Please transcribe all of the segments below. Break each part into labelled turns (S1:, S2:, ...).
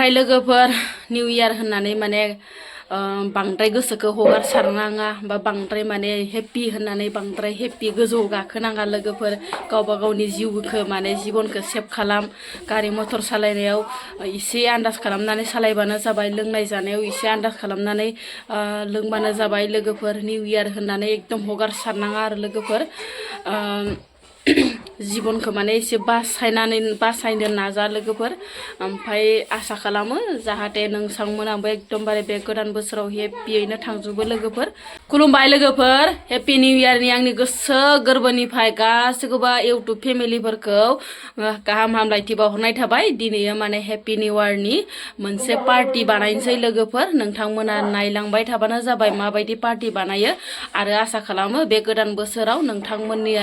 S1: ओमफ्राय लोगोफोर new year होननानै माने बांद्राय गोसोखौ हगारसारनाङा बा बांद्राय माने हेपि होननानै बांद्राय हेपि गोजौ गाखोनाङा लोगोफोर गावबा गावनि जिउखौ माने जिबनखौ सेभ खालाम गारि मथर सालायनायाव एसे आन्दाज खालामनानै सालायबानो जाबाय लोंनाय जानायाव एसे आन्दाज खालामनानै लोंबानो जाबाय लोगोफोर निउ इयार होननानै एकदम हगारसारनाङा आरो लोगोफोर जिबनखौ माने एसे बासायनो नाजा लोगोफोर ओमफ्राय आसा खालामो जाहाथे नोंथांमोनाबो एकदमबारे बे गोदान बोसोराव हेपियैनो थांजोबो लोगोफोर खुलुमबाय लोगोफोर हेपि निउ इयारनि आंनि गोसो गोरबोनिफ्राय गासैखौबो इउटुब फेमिलिफोरखौ गाहाम हामलायथि बावहरनाय थाबाय दिनैयो माने हेपि निउ इयारनि मोनसे पार्टि बानायनोसै लोगोफोर नोंथांमोना नायलांबाय थाबानो जाबाय माबायदि पार्टि बानायो आरो आसा खालामो बे गोदान बोसोराव नोंथांमोननि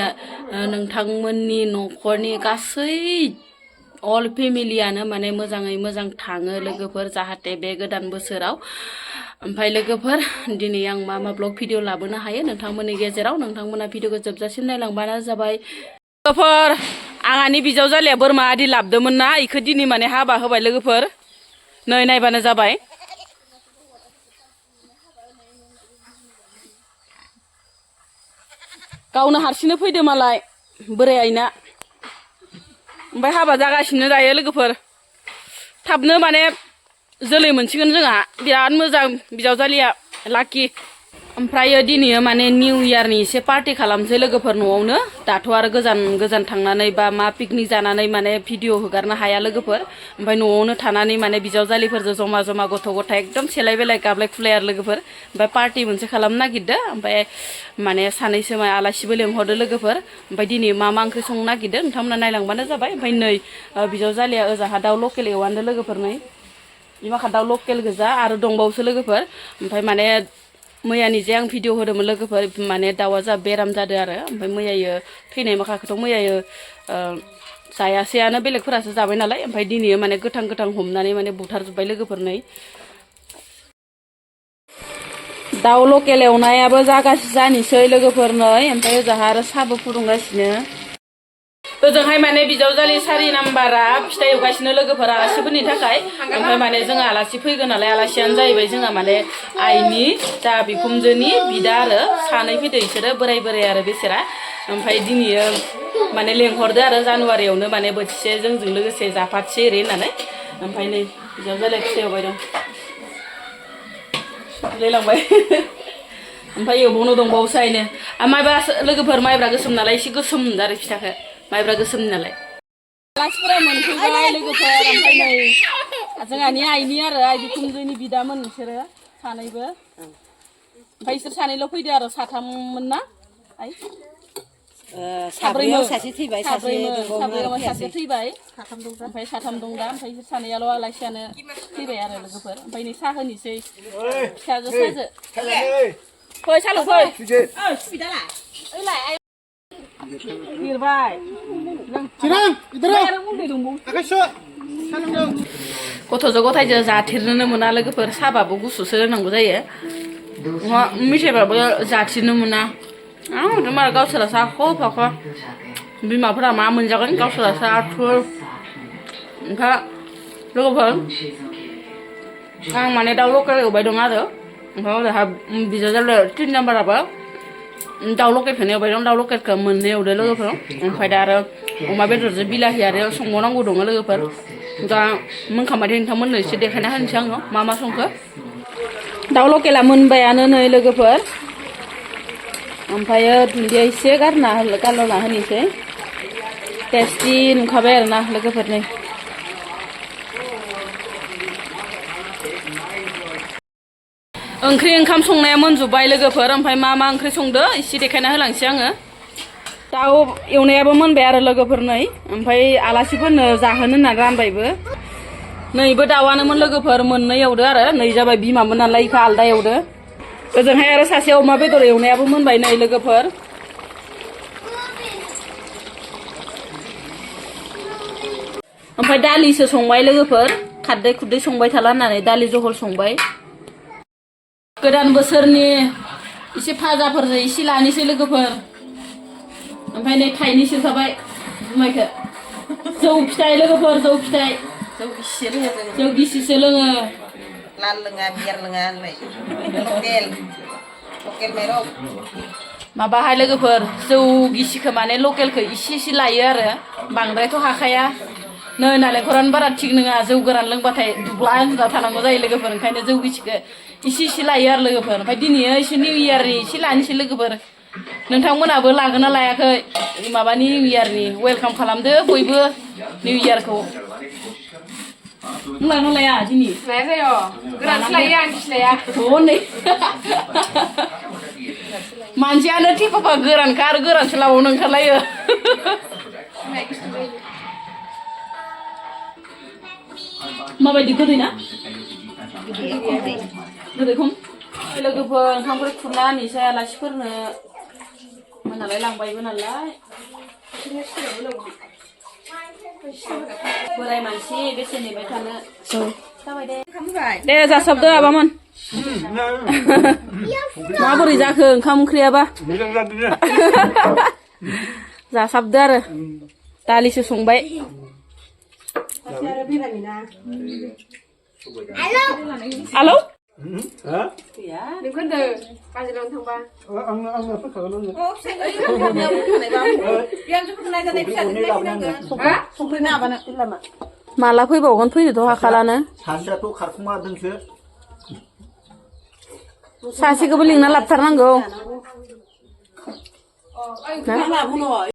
S1: न'खरनि गासै अल फेमिलियानो माने मोजाङै मोजां थाङो लोगोफोर जाहाथे बे गोदान बोसोराव ओमफ्राय लोगोफोर दिनै आं मा ब्लग भिडिअ लाबोनो हायो नोंथांमोननि गेजेराव नोंथांमोना भिडिअखौ जोबजासिम नायलांबानो जाबाय लोगोफोर आंहानि बिजावजालिया बोरमा आदि लाबोदोंमोन ना इखौ दिनै माने हाबा होबाय लोगोफोर नै नायबानो जाबाय गावनो हारसिंनो फैदो मालाय बोराय आइना ओमफ्राय हाबा जागासिनो दायो लोगोफोर थाबनो माने जोलै मोनसिगोन जोंहा बिराद मोजां बिजावजालिया लाकि ओमफ्रायो दिनैयो माने निउ इयारनि एसे पार्टि खालामसै लोगोफोर न'आवनो दाथ' आरो गोजान थांनानै बा मा पिकनिक जानानै माने भिडिअ हगारनो हाया लोगोफोर ओमफ्राय न'आवनो थानानै माने बिजावजालिफोरजों जमा जमा गथ' गथाय एकदम सेलाय बेलाय गाबलाय खुलाय आरो लोगोफोर ओमफ्राय पार्टि मोनसे खालामनो नागिरदों ओमफ्राय माने सानैसो आलासिबो लेंहरदो लोगोफोर ओमफ्राय दिनै मा ओंख्रि संनो नागिरदों नोंथांमोना नायलांबानो जाबाय ओमफ्राय नै बिजावजालिया ओजाहा दाउ लकेल एवहानदो लोगोफोर नै बिमाखा दाउ लकेल गोजा आरो दंबावोसो लोगोफोर ओमफ्राय माने मैयानि जे आं भिडिअ होदोंमोन लोगोफोर माने दाउआ जा बेराम जादों आरो ओमफ्राय मैयायो थैनाय माखाखौथ' मैयायो जायासैयानो बेलेगफोरासो जाबाय नालाय ओमफ्राय दिनै माने गोथां हमनानै माने बुथारजोब्बाय लोगोफोर नै दाउ लकेल एवनायाबो जानोसै लोगोफोर नै ओमफ्राय ओजाहा आरो साहाबो फुदुंगासिनो ओजोंहाय माने बिजावजालि 4 नाम्बारा फिथा एवगासिनो लोगोफोर आलासिफोरनि थाखाय ओमफ्राय माने जोंहा आलासि फैगोन नालाय आलासियानो जाहैबाय जोंहा माने आइनि जा बिखुमजोनि बिदा आरो सानै फैदो बिसोरो बोराय आरो बेसोरा ओमफ्राय दिनैयो माने लेंहरदो आरो जानुवारियावनो माने बोथिसे जोंजों लोगोसे जाफाथि ओरै होननानै ओमफ्राय नै बिजावजालिया फिथा एवबाय दं लायलांबाय ओमफ्राय एवबावनो दंबावोसो आइनो माइब्रा लोगोफोर माइब्रा गोसोम नालाय एसे गोसोम आरो फिथाखौ माइब्रा गोसोमनि नालाय आलासिफोरा मोनफैबाय लोगोफोर ओमफ्राय नै जोंहानि आइनि आरो आइ बिखुनजोनि बिदामोन बिसोरो सानैबो ओमफ्राय बिसोर सानैल' फैदो आरो साथाममोन ना आइ साब्रैमोन सासे थैबाय सासे थैबाय ओमफ्राय साथाम दं दा ओमफ्राय बिसोर सानैयाल' आलासियानो फैबाय आरो लोगोफोर ओमफ्राय नै साहा होनोसै फिसाजो फै सालु फै गिरबाय गथ'जों गथायजों जाथेरनोनो मोना लोगोफोर साहाबाबो गुसुसो होनांगौ जायो मिथाइबाबो जाथेरनो मोना मालाय गावसोरा साखौ फाखौ बिमाफोरा मा मोनजागोन गावसोरा साथुर ओमफ्राय लोगोफोर आं माने दाउ लकेल एवबाय दं आरो ओमफ्राय ओरैहा बिजावजालिया 3 नाम्बाराबो दाउ लकेलखौनो एवबाय दं दाउ लकेलखौ मोननै एवदो लोगोफोर ओमफ्राय दा आरो अमा बेदरजों बिलाहि आरो संबावनांगौ दङ लोगोफोर दा मोनखांबाथाय नोंथांमोननो एसे देखायना होनोसै आङो मा संखो दाउ लकेला मोनबायानो नै लोगोफोर ओमफ्रायो दुन्दिया एसे गारना होनोसै टेस्टि नुखाबाय आरोना लोगोफोर नै ओंख्रि ओंखाम संनाया मोनजोब्बाय लोगोफोर ओमफ्राय मा ओंख्रि संदो एसे देखायना होलांसै आङो दाउ एवनायाबो मोनबाय आरो लोगोफोर नै ओमफ्राय आलासिफोरनो जाहोनो होननानै रानबायबो नैबो दाउआनोमोन लोगोफोर मोननै एवदो आरो नै जाबाय बिमामोन नालाय इखौ आलदा एवदो ओजोंहाय आरो सासे अमा बेदर एवनायाबो मोनबाय नै लोगोफोर ओमफ्राय दालिसो संबाय लोगोफोर खारदै खुरदै संबाय थाला होननानै दालि जहल संबाय गोदान बोसोरनि एसे फाजाफोरजों एसे लानोसै लोगोफोर ओमफ्राय नै थाइनै सोखाबाय जुमायखौ जौ फिथाइ लोगोफोर जौ फिथाइ जौ गिसिसो लोङो
S2: लाल लोङा बियार लोङा होनलाय लकेल माइरं
S1: माबाहाय लोगोफोर जौ गिसिखौ माने लकेलखौ इसे लायो आरो बांद्रायथ' हाखाया नै नालेंखरानो बारा थिग नङा जौ गोरान लोंबाथाय दुब्ला उन्दुना थानांगौ जायो लोगोफोर ओंखायनो जौ गिसिखौ इसे लायो आरो लोगोफोर ओमफ्राय दिनै एसे निउ इयारनि एसे लानोसै लोगोफोर नोंथांमोनाबो लागोन ना लायाखै माबानि निउ इयारनि वेलकाम खालामदो बयबो निउ इयारखौ लानो लाया दिनै
S3: लाया जायो गोरानसो लायो आं गिसिलाया
S1: हनै मानसियानो टिपापा गोरानखा आरो गोरानसो लाबावनो ओंखारलायो माबायदि गोदै ना गोदै खम लोगोफोर ओंखामफोर खुरना होनोसै आलासिफोरनो मोनालाय लांबायबो नालाय बोराय मानसि बेसे नेबाय थानो जाबाय दे जासाबदो आबामोन माबोरै जाखो ओंखाम ओंख्रियाबा जासाबदो आरो दालिसो संबाय हेलौ
S3: नोंखौनो बाजाराव थांबा
S1: माला फैबावगोन फैनोथ' हाखालानो
S4: सासेयाथ' खारखुमादोंसो
S1: सासेखौबो लिंना लाबथारनांगौ